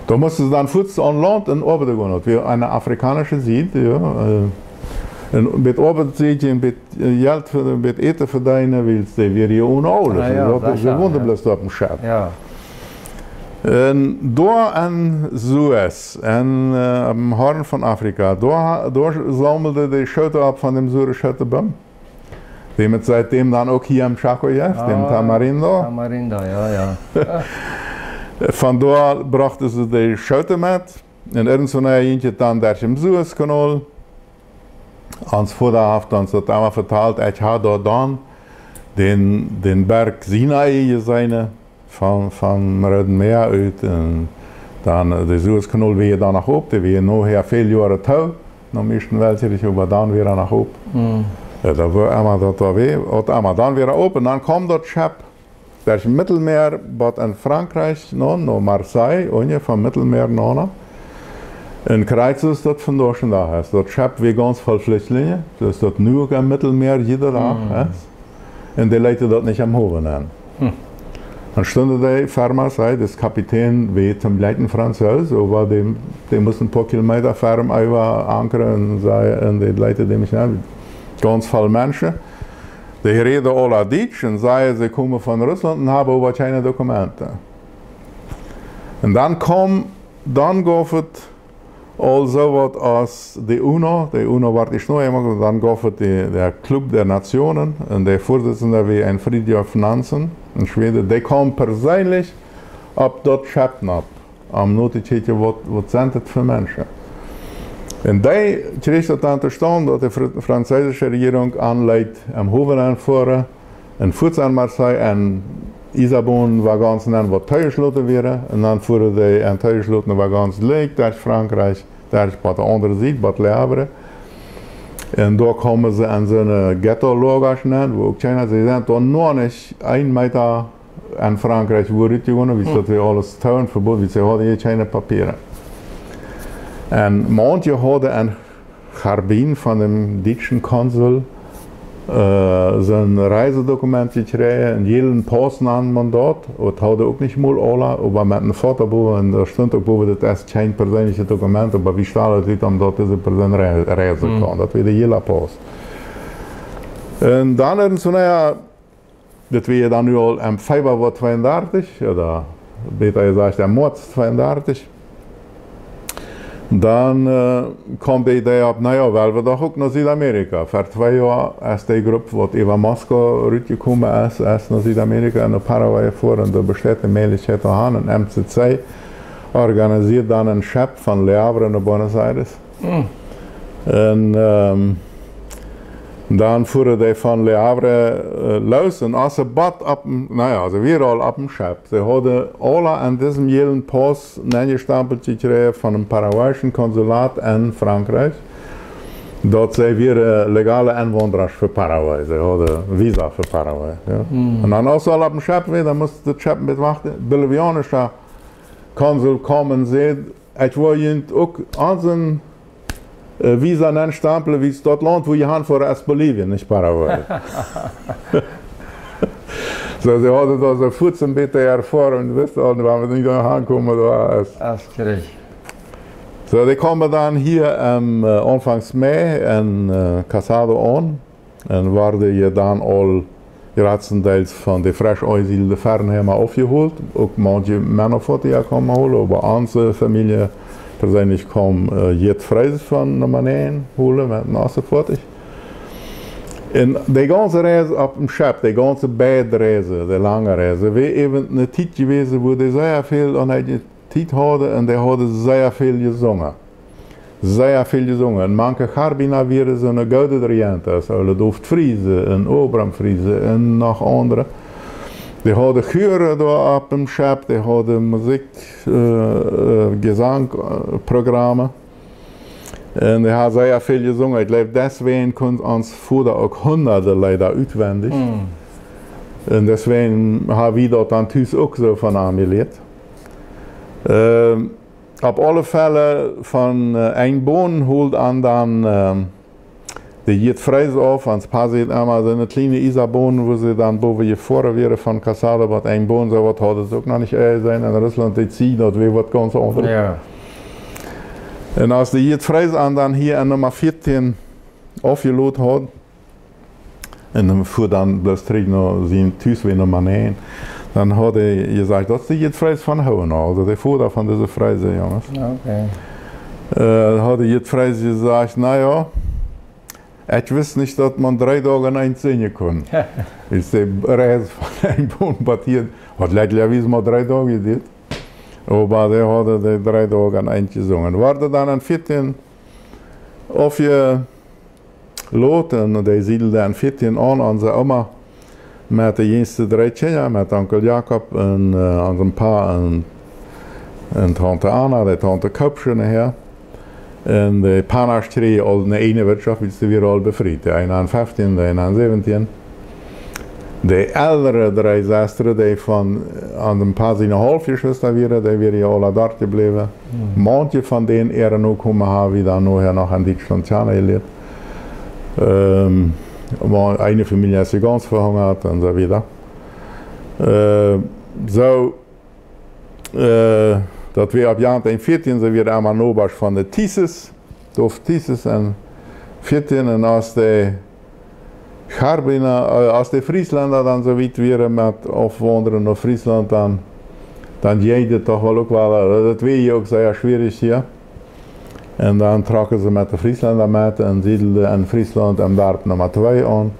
Doa musten see dan fuaz aun Launt un oabeiden gonen. Daut wia eene afrikaunsche Sied, jo. Äh, un met Oabeit seenen un met, äh, Jelt fa, met Äten vedeenen, wiels dee wieren hia one aules. Ah, jo, daut es, see wonden bloos opp een Schepp. Jo. Un doa en Suez, en, äh, aum Horn von Afrika, doa, doa saumelden dee Schooten opp von däm sure Schootenboom. Dee met siet däm dan uk hia em Chaco jeft, däm Tamarindo. Tamarindo, jo, jo. Von doa brochten see dee Schooten met. Un irjentwanea jinkj daut dan derch dän Suezkanol. Ons Voda haft ons daut emma vetalt, ekj hab doa dan dän, dän Berg Sinai jeseenen, von, von Roodet Mäa ut, un dan, äh, de Suezkanol wia dan noch op, dee wia nohäa väl Joaren too, nom Ieeschten Weltkjrich, oba dan wia hee noch op. Mm. Jo, daut wia emma, daut wia, waut emma, dan wia hee op, un dan kjeem daut Schepp derch daut Mittelmeer, bat en Frankjrikj, no, no Marseille, unja, vom Mittelmeer, no, no. Un krakjt soo aus daut vondoag dän Dach es. Daut Schepp wia gaunz voll Flüchtlinge, soo aus daut nu uk em Mittelmeer jieda Dach es. Un dee leeten daut nich aum Howen aun. Hm. Dan stunden dee ver Marseille, de Kapitän wia toom jlikjen Franzoos, oba dee, dee must een poa Kilometa ver am äwa ankren un see, un dee leeten dee nich aun. Gaunz voll Menschen. Dee räden aula Dietsch un sajen, see komen von Russlaunt un haben oba kjeene Dokumenten. Un dan kjeem, dan jeef et aul soo waut aus de UNO, de UNO wort ieescht noch emol, dan jeef et de, de Club der Nationen, un de Vorsitzende wia een Fridtjof Nansen, een Schwede, dee kjeem perseenlich opp daut Schepp nopp, om no to kjikjen, waut, waut sent daut fa Menschen. Un dee kjrieech daut dan tostaunt, daut de Fr-, franzeesische Rejierunk an leet em Howen aunfoaren, un fuaz en Marseille, en Iesenbon-Waggons, un dan waut toojeschloten wieren, un dan fuaren dee en toojeschlotene Waggons jlikj derch Frankjrikj, Berch bie de aundre Sied, bie Le Havre. Un doa kjeemen see en soone Ghetto-Loaga nenn, wua uk kjeena, see sent doa noch nich een Meeta en Frankjrikj wua rutjegonen, wiels daut wia aules Tounvebot, wiels see hauden hia kjeene Papieren. Un maunche hauden en Charbin von däm dietschen Konsul äh, soon Reisedokument jekjräajen, een jälen Paus nand maun daut. Daut hauden uk nich mol aule, oba met een Foto bowen, un doa stunt uk bowen, daut es kjeen perseenlichet Dokument, oba wie stalen daut om daut dise Persoon rei-, reisen kaun. Daut wia de jäle Paus. Un dan irjentwanea, daut wia dan nu aul em Februar tweeundartich, ooda bäta jesajcht, em Moaz tweeundartich, dan äh, kjeem de Idee opp, na jo, well wie doch uk no Südamerika. Ver twee Joa es de Grupp, waut äwa Moskau rutjekomen es, es no Südamerika, no Paraguay jefoaren. Doa besteit de Mäajlichkjeit to gonen. Un M C C organisieet dan een Schepp von Le Havre no Buenos Aires. Un ähm, dan fuaren dee von Le Havre äh, loos un aus see bat opp, na jo, see wieren aul opp em Schepp. See hauden aule aun disem jälen Paus nenjestampelt jekjräajen von däm paraguayschen Konsulat en Frankjrikj, daut see wieren legale Enwaundrasch fa Paraguay. See hauden Visa fa Paraguay. Jo. Un dan aus see aul opp em Schepp wieren, dan must daut Schepp met wachten. Bolivianischa Konsul kjeem un säd, ekj woa junt uk onsen äh, Visa nenstamplen, wiels daut Launt, wua jie hanfoaren, es Bolivien, nich Paraguay. Soo, see hauden doa soo fuaz een bät Erfoarunk, wisten aul, wua wie nich aunkomen, doa es. Soo, dee kjeemen dan hia am äh, Aunfangs Mei en äh, Casado aun. Un worden je dan aul jratstendeels von de fresch aunjesiedelde Fernheime aufjeholt. Uk maunche Männer foaten je komen holen, oba onse Famielje perseenlich kjeem äh, Jit Frees von Numma näajen holen met een Ossefoatich. Un de gaunze Reis opp däm Schepp, de gaunze beid Reisen, de lange Reisen, wia äwen eene Tiet jewast, wua dee sea väl aun äare Tiet hauden un dee hauden sea väl jesungen. Sea väl jesungen. Un mank Charbina wieren soone goode Dirigenten, aus Ole Dof Friesen un Obram Friesen un noch aundre. Dee hauden Chöre doa opp däm Schepp, dee hauden Musikj, äh, äh, Jesankprogrammen. Un dee hauden sea väl jesungen. Ekj jleew, deswäajen kunn ons Voda uk hunderte Leeda utwendich. Un deswäajen ha wie daut dan tus uk soo von am jelieet. Ähm, Opp aule Fäll von äh, een Boot hold an dan äh, de Jit Frees auf, ons Pa säd emma, soone kjliene Iesaboot, wua see dan bowen jefoaren wieren von Casado bat een Boot, soo waut hauden see uk noch nich äh, seenen en Russlaunt, dee Tiet, daut wia waut gaunz aundret. Jo. Un aus de Jit Frees an dan hia en Numma vieetieen aufjelot haud, un hee fua dan bloos trigj no sien Tus, wia Numma näajen. Dan haud hee jesajcht, daut es de Jit Frees von Hohenau, aulsoo de Voda von dise Freese Junges. Okay. Äh, haud de Jit Frees jesajcht, na jo, ekj wist nich, daut maun dree Doag aun eent sinjen kunn. Wiels de Reis von een Boot bat hia, haud jlikjlicherwies mau dree Doag jeduat. Oba dee hauden dee dree Doag aun eent jesungen. Worden dan en vieetieen aufje- lot, un dee siedelden en vieetieen aun, onse Oma met de jinjste dree Kjinja, met Onkel Jakob un äh, onsen Pa un, un Taunte Anna, de Taunte Koopsche nohäa. Un de Panasch kjrieejen aul ne eene Wirtschoft, wiels dee wieren aul befriet. De eene aun feftieen, de eene aun säwentieen. De eldre dree Sestren, dee von äh, onsen Pa siene Haulfjeschwista wieren, dee wieren je aula doa jebläwen. Maunche von dän äare Nokomen ha wie dan nohäa noch en Dietschlaunt kjanen jelieet. Ähm, oba eene Famielje es je gaunz vehungat un soo wieda. Äh, soo, äh, daut wia opp Jant en vieetieen, see wieren emma Nobasch von de Thieses, Dof Thieses en vieetieen, un aus de Charbina, äh, aus de Frieslenda dan soo wiet wieren met aufwaundren no Frieslaunt, dan, dan jinkj et doch woll uk wada, äh, daut wia je uk sea schwierich hia. Un dan trocken see met de Frieslenda met un siedelden en Frieslaunt em Darp Numma twee aun.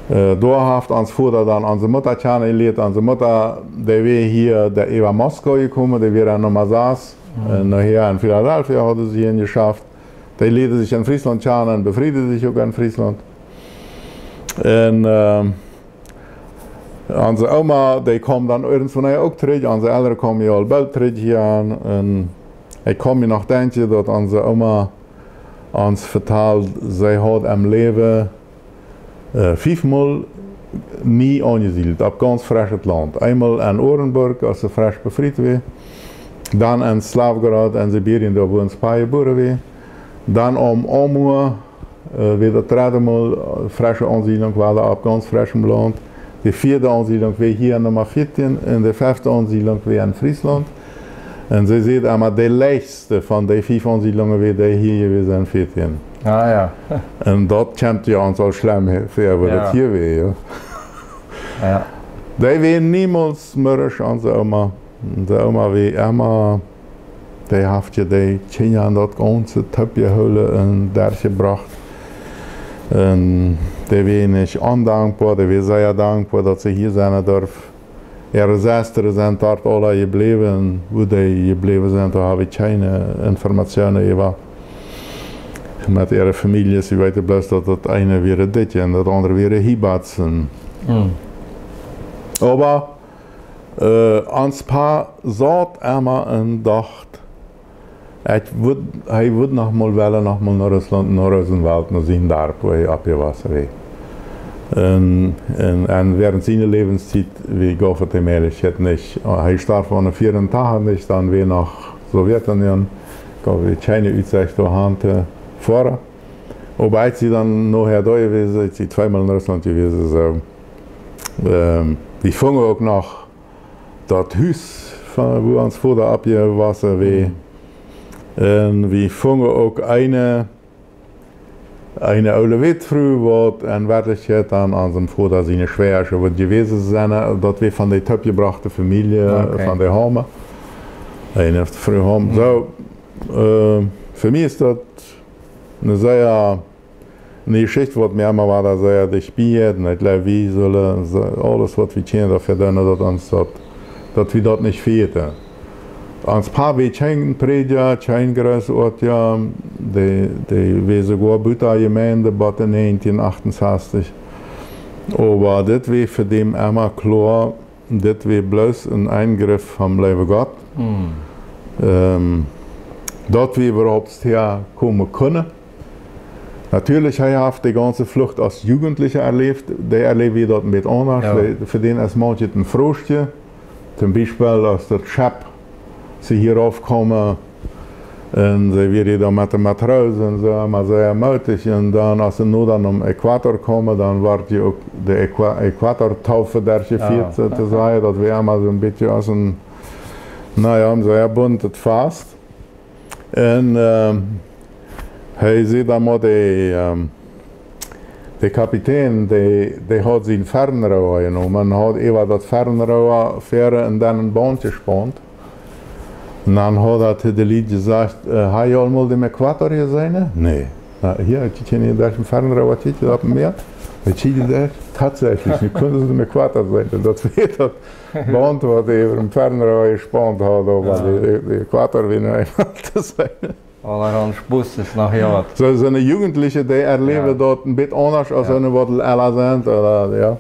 Äh, doa haft ons Voda dan onse Mutta kjanen jelieet. Onse Mutta, dee wia hia, dee äwa Moskau jekomen, dee wia en Numma sas. Un nohäa en Philadelphia hauden see hia jeschaft. Dee lieeden sikj en Frieslaunt kjanen un befrieden sikj uk en Frieslaunt. Un ähm, onse Oma, dee kjeem dan irjentwanea uk trigj. Onse Elren kjeemen je aul boolt trigj hia aun. Un Ekj kaun mie noch denkjen, daut onse Oma ons vetald, see haud em Läwen, äh, fiefmol nie aunjesiedelt, opp gaunz freschet Launt. Eemol en Orenburg, aus see fresch befriet wia, dan en Slavgorod en Sibirien, doa wua ons Pa jebuaren wia, dan aum Amur, äh, wia daut dredde Mol, äh, fresche Aunsiedlunk, wia doa opp gaunz freschem Launt. De vieede Aunsiedlunk wia hia en Numma vieetieen un de fefte Aunsiedlunk wia en Frieslaunt. Un see säd emma, de leichste von de fief Aunsiedlungen wia dee hia jewast en vieetieen. Ah, jo. Un daut kjemt jo ons aul schlemm he-, väa, woo daut Jo. hia wia, jo. Jo. Dee wia niemols mürrisch, onse Oma. Onse Oma wia emma, dee haft je de Kjinja en daut gaunze Toop jehoolen un derchjebrocht. Un dee wia nich ondankboa, dee wia sea dankboa, daut see hia sennen durf. Äare Sestren sent doa aula jebläwen, wua dee jebläwen sent, doa hab ekj kjeene Informatsjoonen äwa. Met äare Famieljes, ekj weet bloos, daut daut eene wia Ditjen un daut aundre wia Hibatzen. Mm. Oba, äh, ons Pa saut emma un docht, ekj wudd, hee wudd noch mol wellen, noch mol no Russlaunt, no Rosenwald, no sien Darp, wua hee oppjewossen wia. Un, un, un wäarent siene Läwenstiet, wia, gauf et de Mäajlichkjeit nich. Hee storf aun de vieauntachentich, dan wia noch Sowjetunion, gauf et kjeene Utsecht doahan to foaren. Oba ekj sie dan nohäa doa jewast, ekj sie tweemol en Russlaunt jewast, soo. Ähm, wie fungen uk noch daut Hus, von, wua ons Voda oppjewossen wia. Mhm. Un wie fungen uk eene, eene oole Wätfru, waut en Werkjlichkjeit dan onsen Voda siene Schwäajasche wudd jewast sennen, daut wia von de toopjebrochte Famielje, Okay. von de Hamer. Eene Fru Hamer. Mhm. Soo, äh, fa mie es daut eene sea, eene Jeschicht, waut mie emma wada sea dicht bie jeit. Un ekj jleew, wie sellen soo, aules, waut wie kjennen, doafäa doonen, daut ons daut, daut wie daut nich vejäten. Ons Pa wia kjeen Prädja, kjeen Grootoadja, dee, dee wia soogoa buta Jemeent bat en näajentieen achtunsastich. Oba dit wia fa däm emma kloa, dit wia bloos een Enjriff vom leewen Gott. Mm. Ähm, daut wie äwahaupt hia komen kunnen. Natieelich, hee haft de gaunze Flucht aus Jugentlicha erläft. Dee erläwen wie daut een bät aundasch. Jo. Dee, fa dän es maunches een Froschje. Toom Biespel, aus daut Schepp, see hia raufkjeemen, un see wieren dan met de Matrosen un soo, emma sea mootich. Un dan, aus see nu dan aum Äquator kjeemen, dan wort je uk de Äqua-, Äquatortaufe derchjefieet, Jo. soo to sajen. Daut wia emma soo een bät aus een, na jo, een sea buntet Fast. Un, ähm, hee säd dan mau, de, ähm, de Kapitän, dee, dee haud sien Fernrohr jenomen, haud äwa daut Fernrohr väaren un dan een Baunt jespaunt. Un dan haud hee to de Lied jesajcht, äh, "Hab jie aul mol dän Äquator jeseenen?" "Nä." "Na, hia, ekj kaun hia derch een Fernrohr, waut hia opp em Mäa?" Ekj säd, "Daut, tatsächlich, nu kunnen see dän Äquator seenen." Un daut wia daut Baunt, waut äwa daut Fernrohr jespaunt haud, oba Jo. de, de, de Äquator wia nu eemol to seenen. Aulahaunt Spos es noch hia waut. Soo, soone Jugentliche, dee erläwen Jo. daut een bät aundasch aus Jo. soone, waut ella sent, ooda, jo.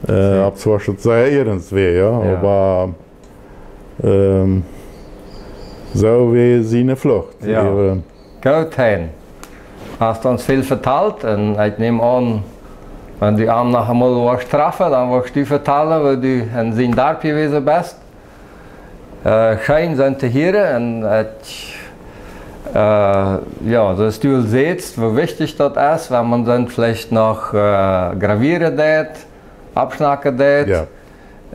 Äh, Soo. Opp Zwoasch, daut sea iernst wia, jo. Jo. Oba, ähm, soo wia siene Flucht. Jo. Äwa Goot, Hein. Hast ons väl vetalt un ekj näm aun, wan du am noch eemol woascht trafen, dan woascht du vetalen, woo du en sien Darp jewast best. Äh, scheen sent to hieren un ekj, äh, jo, soo aus du aul sätst, woo wichtich daut es, wan maun dan veleicht noch, äh, gravieren deit, aufschnacken deit. Jo.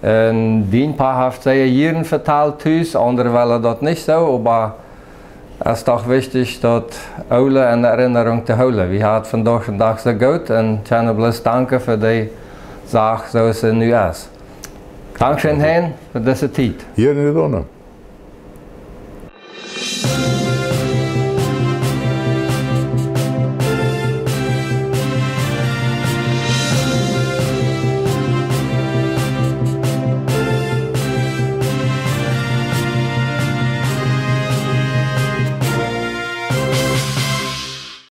Un dien Pa haft sea jieren vetalt tus, aundre wellen daut nich soo, oba es doch wichtich, daut aula en Erinnerunk to hoolen. Wie haben vondoag dän Dach soo goot un kjennen bloos danken fa dee Sach, soo aus see nu es. Dankscheen, Hein, fa dise Tiet. Hia en de Sonne.